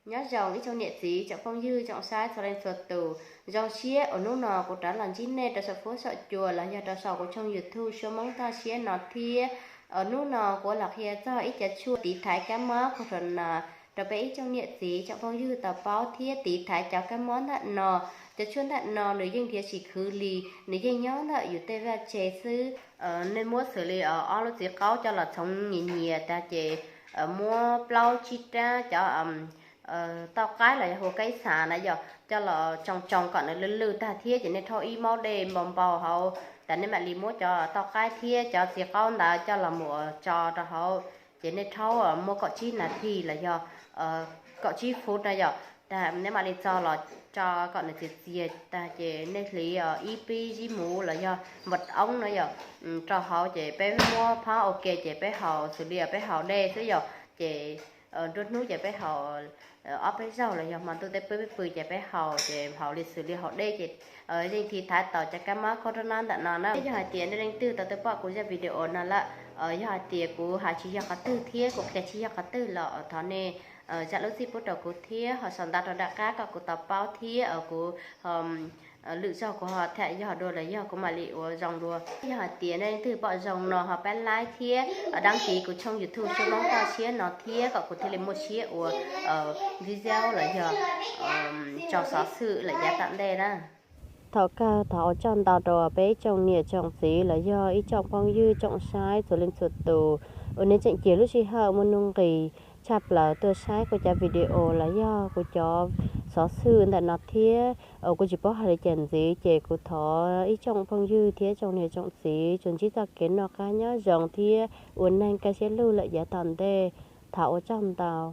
Nyob zoo ib tsoom niam txiv tsoom phooj ywg tsoom saib txhua leej txhua tus, zoo siab uas hnub no kuv rov los ntsib nej rau saum fuab saum cua los yog rau saum kuv tshooj YouTube Suab Hmoob Toj Siab no thiab. Hnub no kuv los qhia txog ib cov tshuaj tiv thaiv kab mob corona rau peb ib tsoom niam txiv tsoom phooj ywg tau paub thiab tiv thaiv cov kab mob ntawm no. Cov tshuaj ntawm no nws yeej nrhiav tsis khwv li, nws yeej nyob ntawm yus tej vaj tse xwb. Nej muab xws li ob lub txiv qaub coj los txhoov nyias nyias tag ces muab plaub tsib rab cov tauj qaib los yog hu kaib xav na yog coj los tsoo tsoo kom nws lwj lwj tag thiab ces nej rhaub ib maub dej npau npau hauv tas nej mam li muab cov tauj qaib thiab cov txiv qaub ntawd coj los mus tso rau hauv. Ces nej rhaub muaj kaum tsib nas this los yog kaum tsib fuv na yom, nej mam li txo los tso kom nws txias txias tag ces nej hliv ib pib zib muv los yog npam oob na yom rau hauv ces peb muab phob ua ke ces peb haus xws li peb haus dej xwb yom. Ces nruab hnub ces peb haus ob peb zaug los yog hmo ntuj tej pw pw ces peb haus ces haus li xws li haus dej ces yeej tiv thaiv tau cov kab mob corona ntawm no na. Yog hais tias nej leej twg tau twb pom kuv zaj video no lawm, yog hais tias kuv hais tsis yog qhov twg thiab kuv qhia tsis yog qhov twg los thov nej zam lub txim pub rau kuv thiab ho sau ntawv rau nram qab kom kuv tau paub thiab kuv lwm zaug kuv ho tham yog dua los yog kuv mam li ua zoo dua. Yog hais tias nej leej twg pom zoo no ho pab like thiab đăng ký kuv tshooj YouTube Suab Hmoob Toj Siab no thiab kom kuv thiaj li muaj siab ua video los yog tso xov xwm lawm yav tom ntej na. Thaum kawg thov ua tsaug ntau rau peb ib tsoom niam tsoom txiv los yog ib tsoom phooj ywg tsoom saib txhua leej txhua tus uas nej tseem cia lub sij hawm muaj nuj nqis tshaj plaws tuaj saib kuv cov video los yog kuv cov xov xwm ntawm no thiab. Kuv tsis paub hais li cas ntxiv ces kuv thov ib tsoom phooj ywg thiab tsoom niam tsoom txiv tsuas ntsib txoj kev noj qab nyob zoo thiab ua neeg kaj siab lug lawm yav tom ntej. Thov ua tsaug ntau.